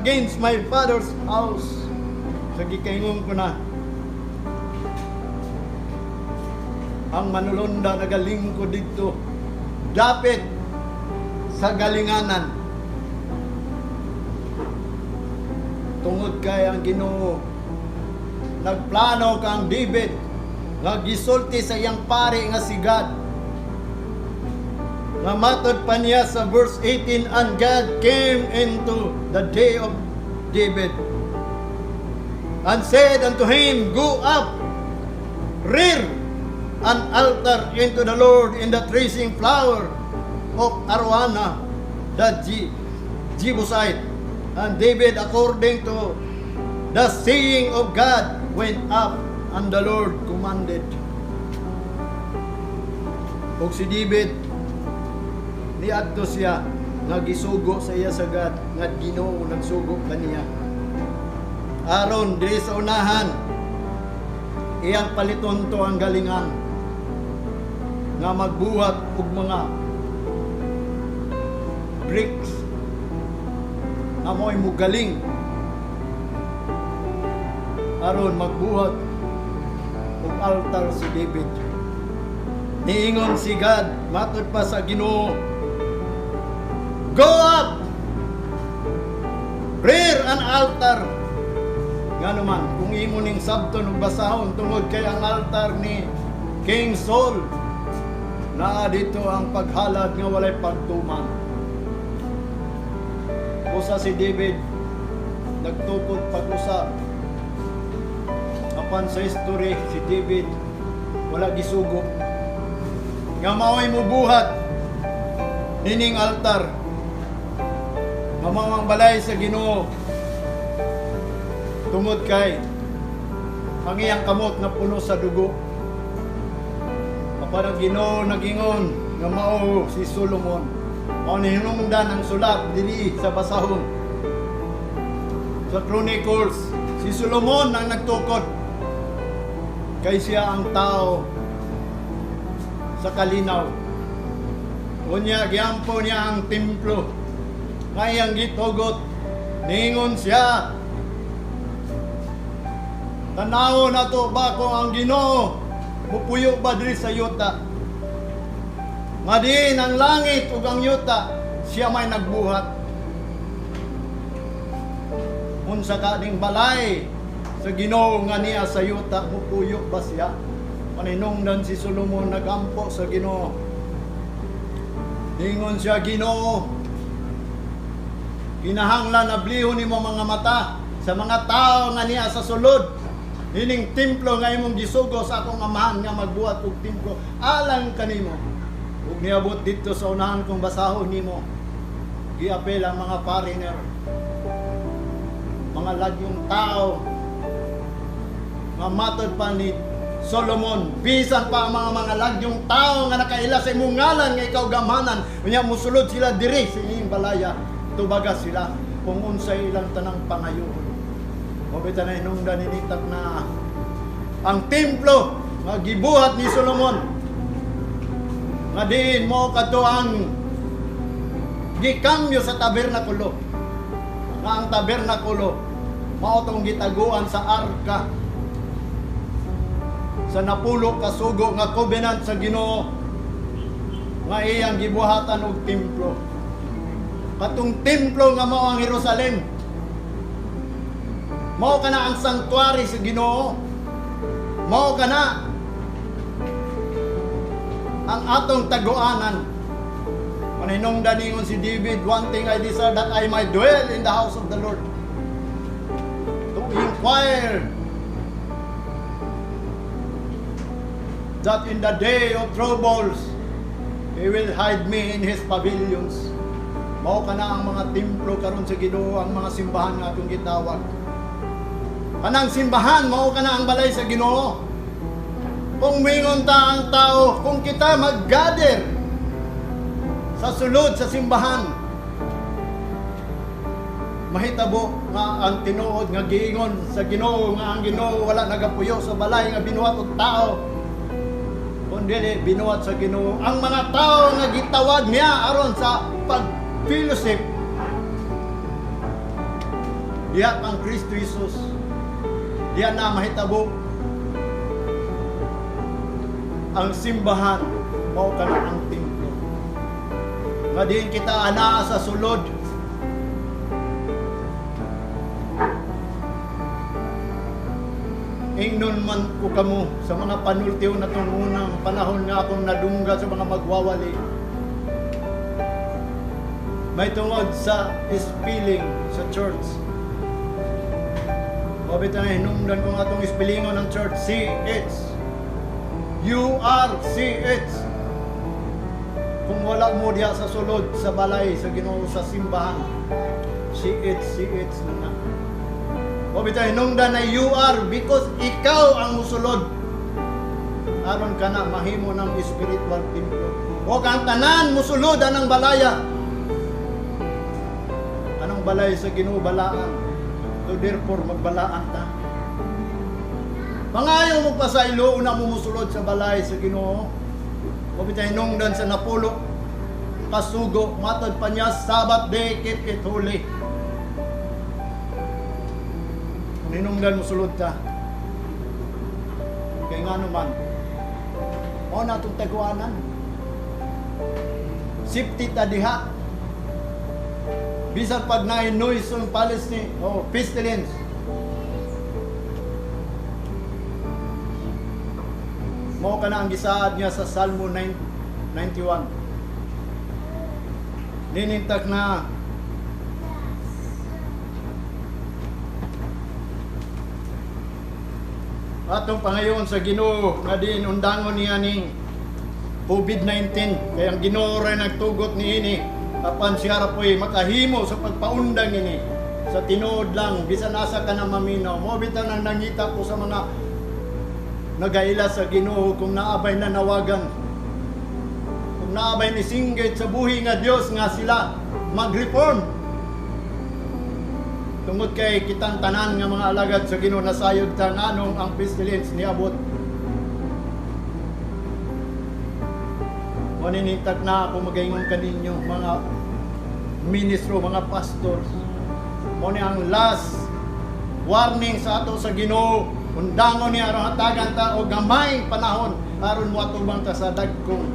against my father's house. Sa gikaingon ko na, ang manulonda nagalingkod didto dapit sa galinganan tungod kay ang Ginoo nagplano kang David nga gisulti sa iyang pari nga si God nga matod pa niya sa verse 18, "And God came into the day of David and said unto him, 'Go up, rear an altar into the Lord in the threshing floor of Araunah the Jebusite.' And David, according to the saying of God, went up and the Lord commanded." Ug si David niadto siya nga gisugo sa iya sa God, nga Ginoo nagsugo kaniya. Aron diri sa unahan iyang paliton to ang galingan nga magbuhat og mga bricks nga mo'y mugaling aron magbuhat og altar si David. Niingon si God, matod pa sa Ginoo, "Go up, rear an altar." Nga naman, kung imo ning sabton ug basahon, tungod kay ang altar ni King Saul, naa dito ang paghalad nga walay pagtuman. Usa si David nagtukod pag-usab. Apan sa history, si David wala gisugo nga mao'y mubuhat nining altar nga mao ang balay sa Ginoo, tungod kay ang iyang kamot na puno sa dugo. Apan ang Ginoo nagingon nga mao si Solomon. Mao ni hinungdan ang sulat dili sa basahon sa Chronicles, si Solomon ang nagtukod kay siya ang tao sa kalinaw. Unya giampo niya ang templo nga iyang gitugot. Ningon siya, "Tanawon nato ba kung ang Ginoo mupuyo ba diri sa yuta? Nga diin ang langit ug ang yuta, siya may nagbuhat. Unsa ka ning balay sa Ginoo nga niya sa yuta, mupuyo ba siya?" Maninungdan si Solomon nagampo sa Ginoo. Ningon siya, "Ginoo, kinahanglan ablihon nimo mga mata sa mga tao nga niya sa sulod ining templo nga imong gisugo sa akong amahan nga magbuhat og templo alang kanimo. Ug niabot dito sa unahan kong basahon nimo, giapil ang mga foreigner, mga lagyong tao nga matod pa ni Solomon, bisan pa ang mga lagyong tao nga nakaila sa imong ngalan nga ikaw gamhanan, unya musulod sila diri sa inyong balaya, tubaga sila kung unsay ilang tanang pangayoon." Mao bitaw na hinungdan ninitak na ang templo nga gibuhat ni Solomon nga diin mo kadto ang gikambyo sa tabernakulo, nga ang tabernakulo mao tong gitaguan sa arka sa napulo ka sugo nga covenant sa Ginoo nga iyang gibuhatan og templo, katong templo nga mao ang Jerusalem, mao kana ang sanctuary sa Ginoo, mao kana ang atong taguanan. Maninungdan ningon si David, "One thing I desire, that I might dwell in the house of the Lord, to inquire that in the day of troubles, He will hide me in His pavilions." Mao kana ang mga templo karon sa Ginoo, ang mga simbahan nga atong gitawag. Kanang simbahan, mao kana ang balay sa Ginoo. Kung mingon ta ang tao, kung kita mag-gather sa sulod sa simbahan, mahitabo nga ang tinuod nga giingon sa Ginoo nga ang Ginoo wala nagapuyo sa balay nga binuhat og tao, kundi binuhat sa Ginoo ang mga tao nga gitawag niya aron sa pag-fellowship. Diha kang Kristo Jesus. Diha na mahitabo ang simbahan, mao kana ang templo. Nga diin kita anaa sa sulod. Ingnon man ko kamo sa mga panultiw na itong unang panahon nga akong nadungga sa mga magwawali. May tungod sa spelling sa church. Mabit na hinungdan kung atong spellingon ng church, C-H. U-R-C-H. Kung wala mo diha sa sulod sa balay sa Ginoo, sa simbahan, C-H, C-H na nga. Mabit na hinungdan na U-R because ikaw ang musulod. Aron ka na mahimo ng spiritual templo. O ang tanan musulod anang balaya. Anong balay sa Ginoo, balaan. So therefore magbalaan ta. Pangayo mo pa sa ilo una mo musulod sa balay sa Ginoo. Mabit na hinungdan sa napulo kasugo, matod pa niya, Sabbath day keep it holy. Kung hinungdan mo sulod ta. Kay nga naman, mao na atong taguanan. Safety ta diha. Bisan pag naay noise on Palestine, oh, pestilence. Mao ka na ang gisaad niya sa Salmo 91. Ninintak na atong pangayon sa Ginoo nga diin undangon niya ning COVID-19, kay ang Ginoo ra nagtugot niini, apan siya ra po'y makahimo sa pagpaundang ini sa tinuod lang bisan asa ka na maminaw. Mo bitaw nang nangita ko sa mga nagaila sa Ginoo, kung naabay na nawagan, kung naabay ni singgit sa buhi nga Dios nga sila mag-reform, tungod kay kitang tanan nga mga alagad sa Ginoo nasayod ta nganong ang pestilence niabot. Maninintag na ako magaingon kaninyo mga ministro, mga pastors. Mo ni ang last warning sa ato sa Ginoo. Undangon niya aron hatagan ta og gamay panahon aron moatubang ta sa dagkong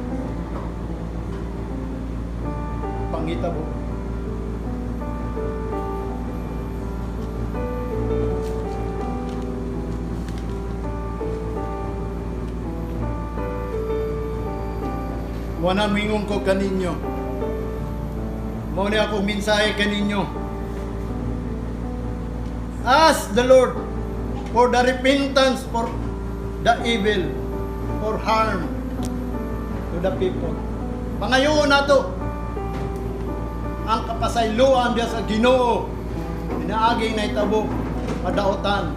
pangitabo. Wala mingon ko kaninyo. Mao ni akong mensahe kaninyo. Ask the Lord for the repentance for the evil, for harm to the people. Pangayoon nato ang kapasayloan diya sa Ginoo. Pinaaging nahitabo madaotan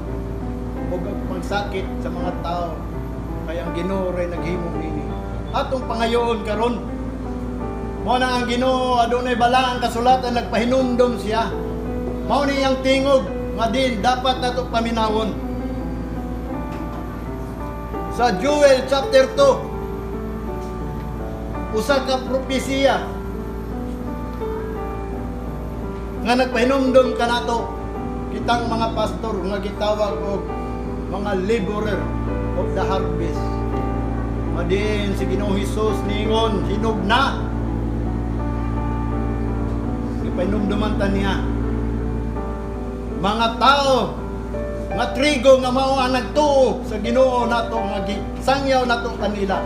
ug pagsakit sa mga tao. Kaya ang Ginoo ray naghimo nini. Atong pangayoon karon. Mao na ang Ginoo adunay balaang kasulatan, nagpahinumdom siya. Mao ni iyang tingog nga din dapat nato paminawon. Sa Joel chapter 2, usa ka propesiya nga nagpahinumdom kanato kitang mga pastor nga gitawag og mga laborer of the harvest. Madin si Ginoong Hesus niingon, hinog na. Gipahinumduman ta niya mga tao nga trigo nga mao ang nagtuo sa Ginoo nato, nga gisangyaw nato kanila.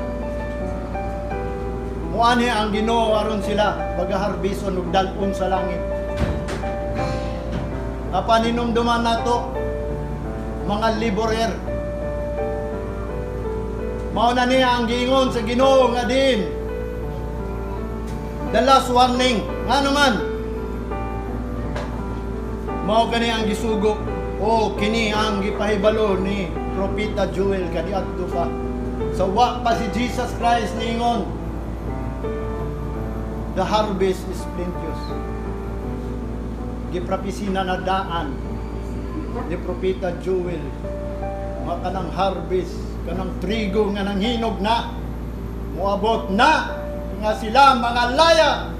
Muanhi ang Ginoo aron sila pagaharbison ug dal-on sa langit. Apan hinumduman nato mga laborer. Mao na niya ang giingon sa Ginoo nga din. The last warning, ngano man? Mao kani ang gisugo o kini ang gipahibalo ni Propeta Joel kaniadto pa. Sa wa pa si Jesus Christ niingon, the harvest is plenteous. Gipropisina na daan ni Propeta Joel nga kanang harvest, kanang trigo nga nanghinog na, moabot na nga sila mga laya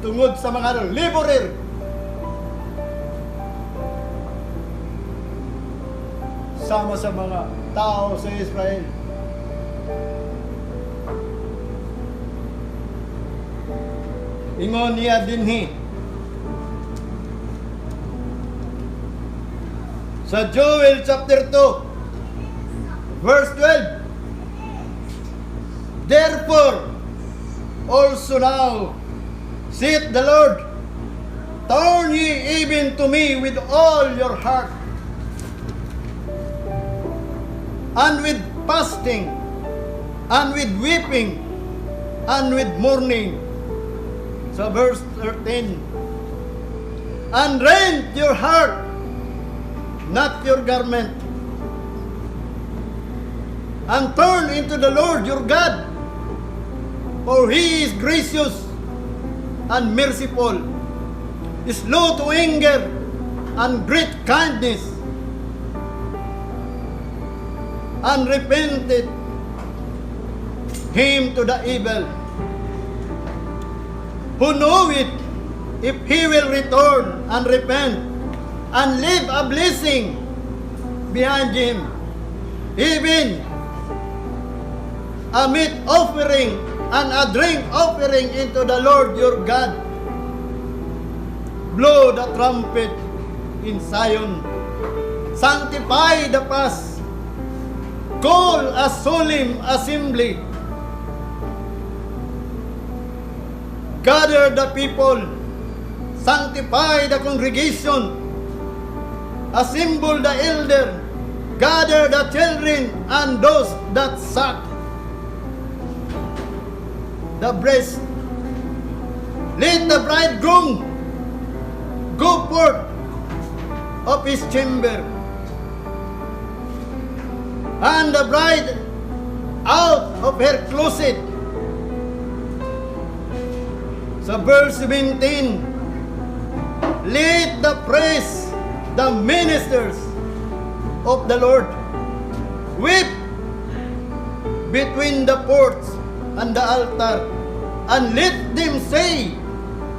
tungod sa mga laborer. Sama sa mga tao sa Israel. Ingon niya dinhi sa Joel chapter 2 verse 12, "Therefore also now, saith the Lord, turn ye even to me with all your heart, and with fasting, and with weeping, and with mourning." Sa verse 13, "And rend your heart, not your garment, and turn into the Lord your God, for He is gracious and merciful, slow to anger, and great kindness, and repented him to the evil. Who knoweth if he will return and repent and leave a blessing behind him, even a meat offering and a drink offering into the Lord your God? Blow the trumpet in Zion. Sanctify the fast. Call a solemn assembly. Gather the people. Sanctify the congregation. Assemble the elder. Gather the children and those that suck the breast. Let the bridegroom go forth of his chamber, and the bride out of her closet." Sa verse 17, "Let the priests, the ministers of the Lord, weep between the porch and the altar, and let them say,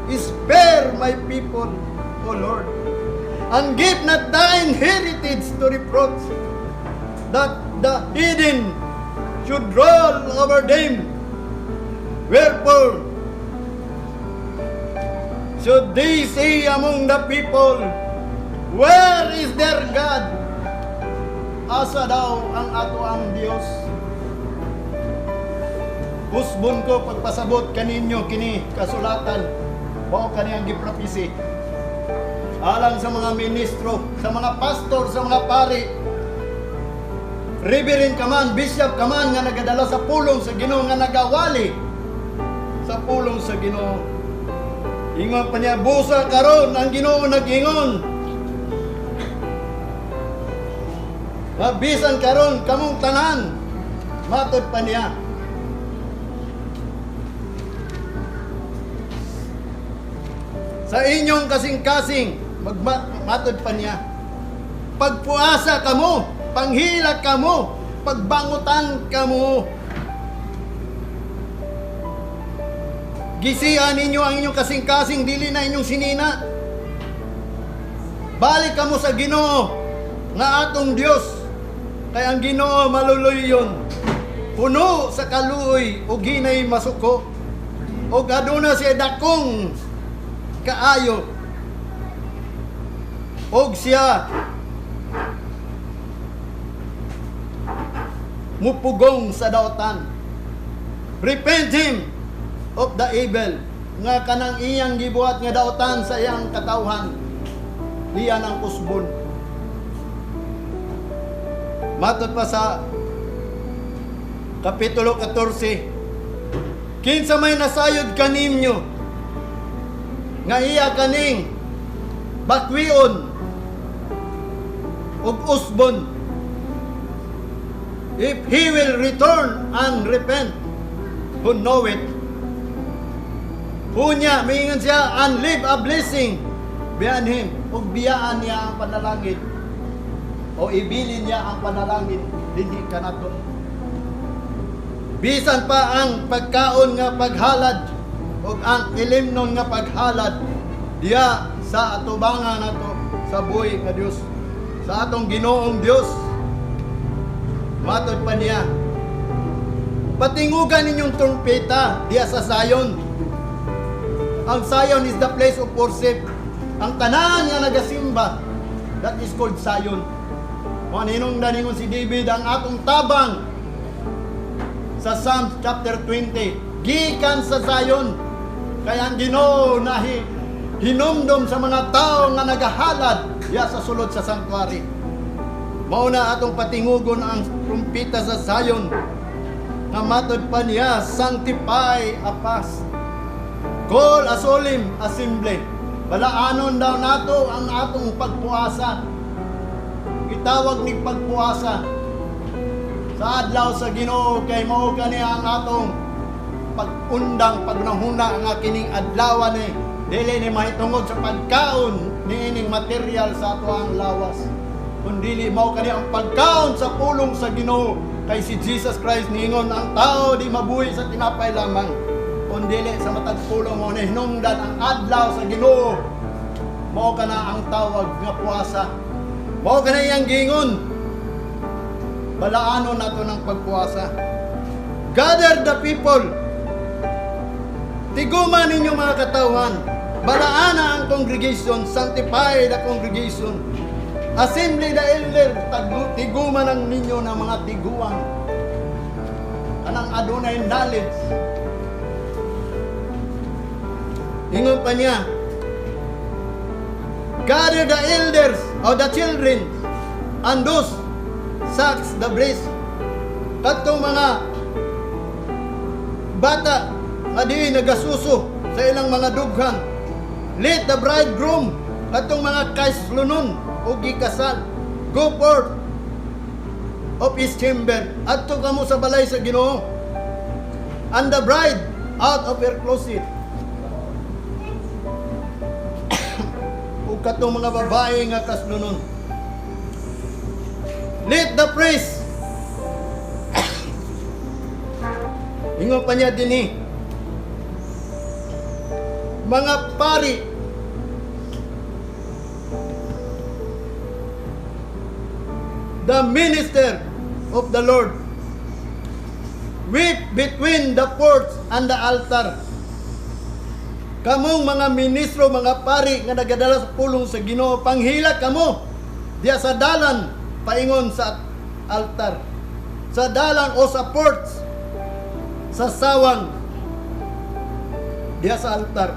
'Spare my people, O Lord, and give not thine heritage to reproach, that the heathen should rule over them. Wherefore should they say among the people, 'Where is their God?'" Asa daw ang atoang Dios? Usbon ko pagpasabot kaninyo kini kasulatan. Mao kani ang gipropisi. Alang sa mga ministro, sa mga pastor, sa mga pari, reverend ka man, bishop ka man nga nagadala sa pulong sa Ginoo, nga nagawali sa pulong sa Ginoo. Ingon pa niya, busa karon ang Ginoo nag-ingon. Nga bisan karon kamong tanan, matod pa niya. Sa inyong kasing-kasing, matod pa niya. Pagpuasa kamo, panghilak kamo, pagbangutan kamo. Gisian ninyo ang inyong kasing-kasing, dili na inyong sinina. Balik kamo sa Ginoo nga atong Dios, kay ang Ginoo maluluyon, puno sa kaluoy ug hinay masuko, ug aduna siya dakong kaayo, ug siya mupugong sa daotan. Repent him of the evil, nga kanang iyang gibuhat nga daotan sa iyang katawhan, iyan ang usbon. Matod pa sa Kapitulo 14, kinsa may nasayod kaninyo nga iya kaning bakwion ug usbon, if he will return and repent, who knoweth? Unya, miingon siya, and leave a blessing behind him. Ug biyaan niya ang panalangin. O ibilin niya ang panalangin dinhi kanato. Bisan pa ang pagkaon nga paghalad ug ang ilimnon nga paghalad diya sa atubangan nato sa buhi nga Dios, sa atong Ginoong Dios. Matod pa niya, "Patingugan ninyong trumpeta diya sa Zion." Ang Zion is the place of worship. Ang tanan nga nagasimba, that is called Zion. Mao hinungdan ingon si David, ang atong tabang sa Psalms chapter 20, gikan sa Zion. Kaya ang Ginoo nahi hinumdom sa mga tao nga nagahalad diya sa sulod sa sanctuary. Mao na atong patingugon ang trumpeta sa Zion. Nga matod pa niya, "Sanctify a fast. Call a solemn assembly." Balaanon daw nato ang atong pagpuasa. Itawag ni pagpuasa sa adlaw sa Ginoo kay mao kani ang atong pag-undang, pagnahuna nga kining adlaw ni dili ni mahitungod sa pagkaon niining material sa ato ang lawas, kundili mao kani ang pagkaon sa pulong sa Ginoo, kay si Jesus Christ niingon, ang tao di mabuhi sa tinapay lamang, kundili sa matag pulong. Mao ni hinungdan ang adlaw sa Ginoo, mao kana ang tawag nga puasa. Mao kana iyang giingon, balaanon nato ng pagpuasa. "Gather the people." Tiguma ninyo, mga katawhan. Balaana ang congregation, sanctify the congregation. Assembly the elder, tiguma ng ninyo ng mga tiguang. Kanang adunay knowledge. Ingon pa niya, "Gather the elders of the children and those suck the breast." Kadtong mga bata nga di nagasuso sa ilang mga dughan. "Let the bridegroom," kadtong mga kaslonon o gikasal, "go forth of his chamber." Adto kamo sa balay sa Ginoo. "And the bride out of her closet." Ug katong mga babae nga kaslonon. "Let the priest," ingon pa niya dinhi, mga pari, "the minister of the Lord, weep between the porch and the altar." Kamong mga ministro, mga pari nga nagadala sa pulong sa Ginoo, panghilak kamo diya sa dalan paingon sa altar. Sa dalan o sa porch, sa sawang diya sa altar.